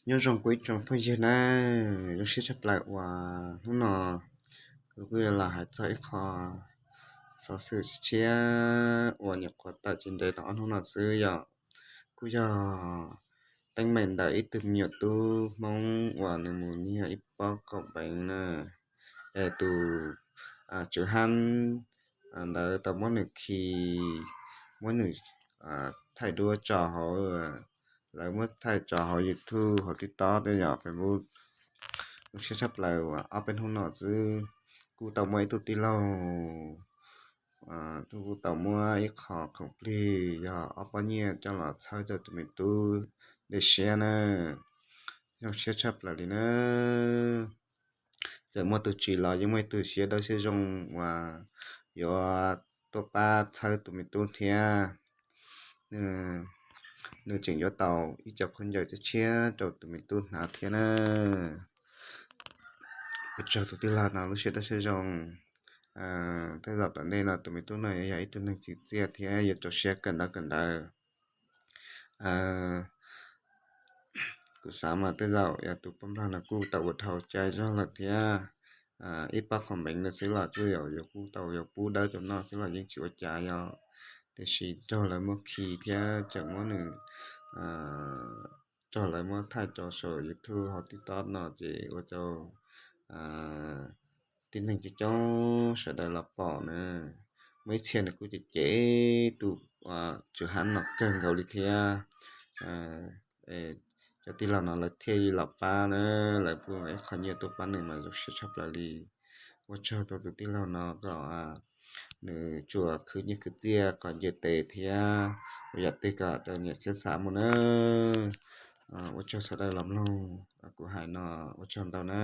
Nyob zoo kuv ib tsoom phooj ywg nawb, zoo siab tshaj plaws uas hnub no kuv kuj yuav los hais txog ib qho xov xwm tshiab uas nyuam qhuav tawm tsis ntev tau ob hnub no xwb yom. Kuj yog teeb meem ntawm ib tug me nyuam tub Hmoob uas nws mus nyiag ib pob kaum npeev na, es tus tswv hab ntawd tau muab nws khi, muab nws thaij duab tso hauv, lawv muab thaij tso hauv YouTube, hauv TikTok tej yom, Facebook. Zoo siab tshaj plaws uas ob peb hnub no xwb kuj tau muaj ib tug tij laug, kuj tau muab ib qho khoom plig yog ob pob nyiaj coj los txhawb rau tus me tub dej siab na. Zoo siab tshaj plaws li na. Txawm muaj tus tsis los yeej muaj ib tug siab dawb siab zoo uas yuav tuaj pab txhawb tus me tub thiab. Nws tseem yuav tau ib co khaub ncaws tshiab tshiab rau tus me tub hnav thiab na. Ua tsaug tus tij laug no lub siab dawb siab zoo. Tej zaum tom ntej no tus me tub no yuav yog ib tug neeg tsim txiaj thiab yuav rau siab kawm ntawv kawm ntawv. Kuv xav mas tej zaum yog tus poj nplog no kuj tau ua dhau cai zog lawm thiab. Ib pob khoom npeev no xwb los kuj yuav kuj tau yuav pub dawb rau noj xwb los yeej tsis ua cas yog, tiam sis raug lawv muab khi thiab tseem muab nws, raug lawv muab thaij tso saum YouTube hauv TikTok no ces ua rau tib neeg coob coob sawv daws los pom na. Muaj ib txhia nws kuj cem cem tus tswv hab no kawg nkaus li thiab. Cov tij laug no lawv thiaj li los pab na, lawv pub ib qho nyiaj tuaj pab nws mas zoo siab tshaj plaws li. Ua tsaug rau tus tij laug no kom nws tsuas khwv nyiaj khwv txiaj kom nce tes thiab ua yam twg kom tau niam txiv xav mus na. Ua tsaug sawv daws los mloog kuv hais no, ua tsaug ntau na.